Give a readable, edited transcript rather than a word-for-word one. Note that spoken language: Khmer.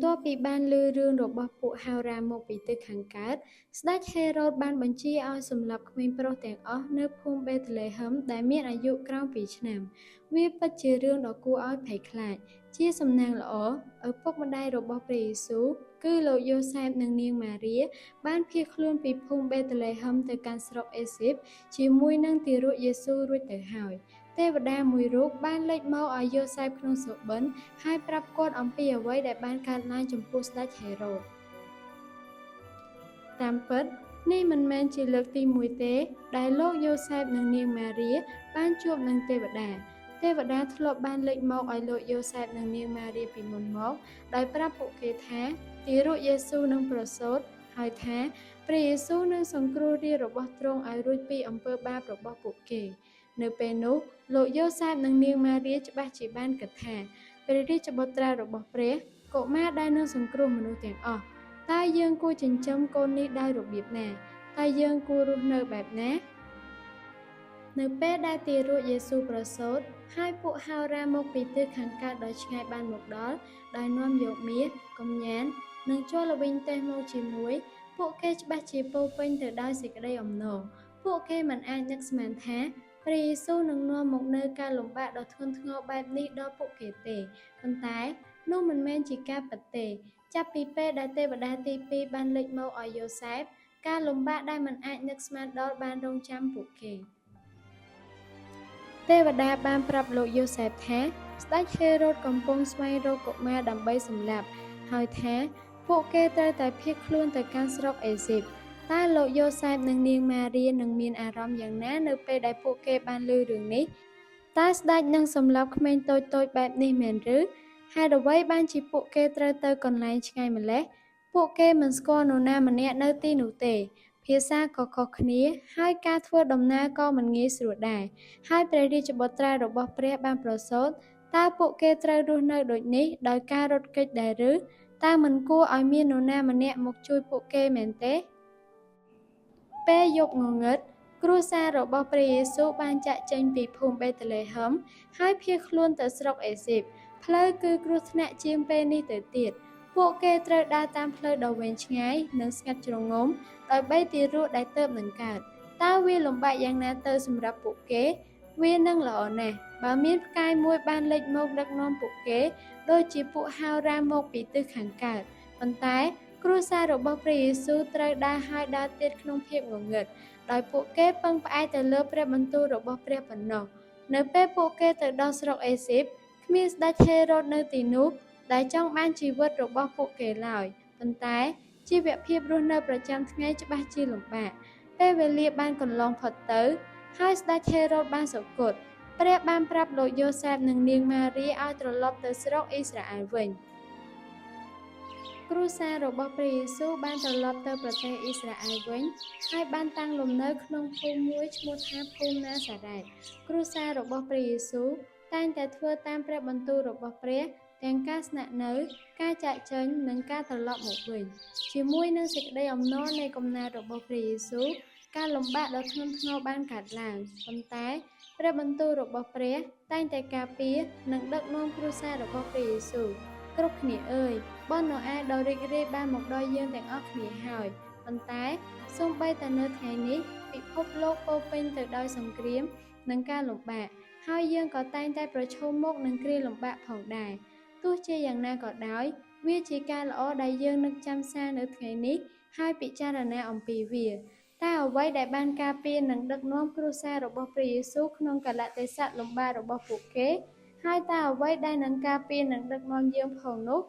ទាប់ពីបានឮរឿងរបស់ពួកហោរាមកពីទិសខាងកើត ស្តេចហេរ៉ូតបានបញ្ជាឲ្យសម្លាប់ក្មេងប្រុសទាំងអស់នៅភូមិបេថលេហឹមដែលមានអាយុក្រោមពីរឆ្នាំ។ វាពិតជារឿងដ៏គួរឲ្យភ័យខ្លាច។ ជាសំណាងល្អ ឪពុកម្តាយរបស់ព្រះយេស៊ូវ គឺលោកយ៉ូសែបនិងនាងម៉ារី បានភៀសខ្លួនពីភូមិបេតលេហឹមទៅកាន់ស្រុកអេស៊ីបជាមួយនឹងទារកយេស៊ូវរួចទៅហើយ។ ទេវតាមួយរូបបានលេចមកឲ្យយ៉ូសែបក្នុងសុបិន ហើយប្រាប់គាត់អំពីអ្វីដែលបានកើតឡើងចំពោះស្តេចហេរ៉ូត។ តាមពិត នេះមិនមែនជាលើកទីមួយទេដែលលោកយ៉ូសែបនិងនាងម៉ារីបានជួបនឹងទេវតា។ ទេវតាធ្លាប់បានលេចមកឲ្យលោកយ៉ូសែបនិងនាងម៉ារីពីមុនមក ដោយប្រាប់ពួកគេថា ទារកយេស៊ូវនឹងប្រសូត ហើយថា ព្រះយេស៊ូវនឹងសង្គ្រោះរាជរបស់ទ្រង់ឲ្យរួចពីអំពើបាបរបស់ពួកគេ។ នៅពេលនោះ លោកយ៉ូសែបនិងនាងម៉ារីច្បាស់ជាបានគិតថា ព្រះរាជបុត្រារបស់ព្រះ កុមារដែលនឹងសង្គ្រោះមនុស្សទាំងអស់ តើយើងគួរចិញ្ចឹមកូននេះដោយរបៀបណា? តើយើងគួររស់នៅបែបណា? នៅពេលដែលទារកយេស៊ូវប្រសូត ហើយពួកហោរាមកពីទិសខាងកើតដ៏ឆ្ងាយបានមកដល់ ដោយនាំយកមាស កំញាន និងជ័រល្វីងទេសមកជាមួយ ពួកគេច្បាស់ជាពោរពេញទៅដោយសេចក្តីអំណរ។ ពួកគេមិនអាចនឹកស្មានថា ព្រះយេស៊ូវនឹងនាំមកនូវការលំបាកដ៏ធ្ងន់ធ្ងរបែបនេះដល់ពួកគេទេ ប៉ុន្តែនោះមិនមែនជាការពិតទេ។ ចាប់ពីពេលដែលទេវតាទីពីរបានលេចមកឲ្យយ៉ូសែប ការលំបាកដែលមិនអាចនឹកស្មានដល់បានរង់ចាំពួកគេ។ ទេវតាបានប្រាប់លោកយ៉ូសែបថា ស្តេចហេរ៉ូតកំពុងស្វែងរកកុមារដើម្បីសម្លាប់ ហើយថាពួកគេត្រូវតែភៀសខ្លួនទៅកាន់ស្រុកអេស៊ីប។ តើលោកយ៉ូសែបនិងនាងម៉ារីនឹងមានអារម្មណ៍យ៉ាងណានៅពេលដែលពួកគេបានឮរឿងនេះ? តើស្តេចនឹងសម្លាប់ក្មេងតូចៗបែបនេះមែនឬ? ហេតុអ្វីបានជាពួកគេត្រូវទៅកន្លែងឆ្ងាយម្ល៉េះ? ពួកគេមិនស្គាល់នរណាម្នាក់នៅទីនោះទេ ភាសាក៏ខុសគ្នា ហើយការធ្វើដំណើរក៏មិនងាយស្រួលដែរ ហើយព្រះរាជបុត្រារបស់ព្រះបានប្រសូត តើពួកគេត្រូវរស់នៅដូចនេះដោយការរត់គេចដែរឬ? តើមិនគួរឲ្យមាននរណាម្នាក់មកជួយពួកគេមែនទេ? ពេលយប់ងងឹត គ្រួសាររបស់ព្រះយេស៊ូវបានចាកចេញពីភូមិបេតលេហឹម ហើយភៀសខ្លួនទៅស្រុកអេស៊ីប។ ផ្លូវគឺគ្រោះថ្នាក់ជាងពេលនេះទៅទៀត។ ពួកគេត្រូវដើរតាមផ្លូវដ៏វែងឆ្ងាយ និងស្ងាត់ជ្រងំ ដោយបីទារកដែលទើបនឹងកើត។ តើវាលំបាកយ៉ាងណាទៅសម្រាប់ពួកគេ? វានឹងល្អណាស់ បើមានផ្កាយមួយបានលេចមកដឹកនាំពួកគេ ដូចជាពួកហោរាមកពីទិសខាងកើត។ ប៉ុន្តែគ្រួសាររបស់ព្រះយេស៊ូវត្រូវដើរហើយដើរទៀតក្នុងភាពងងឹត ដោយពួកគេពឹងផ្អែកទៅលើព្រះបន្ទូលរបស់ព្រះប៉ុណ្ណោះ។ នៅពេលពួកគេទៅដល់ស្រុកអេស៊ីប គ្មានស្តេចហេរ៉ូតនៅទីនោះដែលចង់បានជីវិតរបស់ពួកគេឡើយ ប៉ុន្តែជីវភាពរស់នៅប្រចាំថ្ងៃច្បាស់ជាលំបាក។ ពេលវេលាបានកន្លងផុតទៅ ហើយស្តេចហេរ៉ូតបានសុគត ព្រះបានប្រាប់លោកយ៉ូសែបនិងនាងម៉ារីឲ្យត្រឡប់ទៅស្រុកអ៊ីស្រាអែលវិញ។ គ្រួសាររបស់ព្រះយេស៊ូវបានត្រឡប់ទៅប្រទេសអ៊ីស្រាអែលវិញ ហើយបានតាំងលំនៅក្នុងភូមិមួយឈ្មោះថាភូមិណាសារ៉េត។ គ្រួសាររបស់ព្រះយេស៊ូវតែងតែធ្វើតាមព្រះបន្ទូលរបស់ព្រះ ទាំងការស្នាក់នៅ ការចាកចេញ និងការត្រឡប់មកវិញ។ ជាមួយនឹងសេចក្តីអំណរនៃកំណើតរបស់ព្រះយេស៊ូវ ការលំបាកដ៏ធ្ងន់ធ្ងរបានកើតឡើង ប៉ុន្តែព្រះបន្ទូលរបស់ព្រះតែងតែការពារ និងដឹកនាំគ្រួសាររបស់ព្រះយេស៊ូវ។ គ្រប់គ្នាអើយ បុណ្យណូអែលដ៏រីករាយបានមកដល់យើងទាំងអស់គ្នាហើយ ប៉ុន្តែសូម្បីតែនៅថ្ងៃនេះ ពិភពលោកពោរពេញទៅដោយសង្គ្រាម និងការលំបាក ហើយយើងក៏តែងតែប្រឈមមុខនឹងគ្រាលំបាកផងដែរ។ ទោះជាយ៉ាងណាក៏ដោយ វាជាការល្អដែលយើងនឹកចាំសារនៅថ្ងៃនេះ ហើយពិចារណាអំពីវា។ តើអ្វីដែលបានការពារនិងដឹកនាំគ្រួសាររបស់ព្រះយេស៊ូវក្នុងកាលៈទេសៈលំបាករបស់ពួកគេ? ហើយតើអ្វីដែលនឹងការពារនិងដឹកនាំយើងផងនោះ?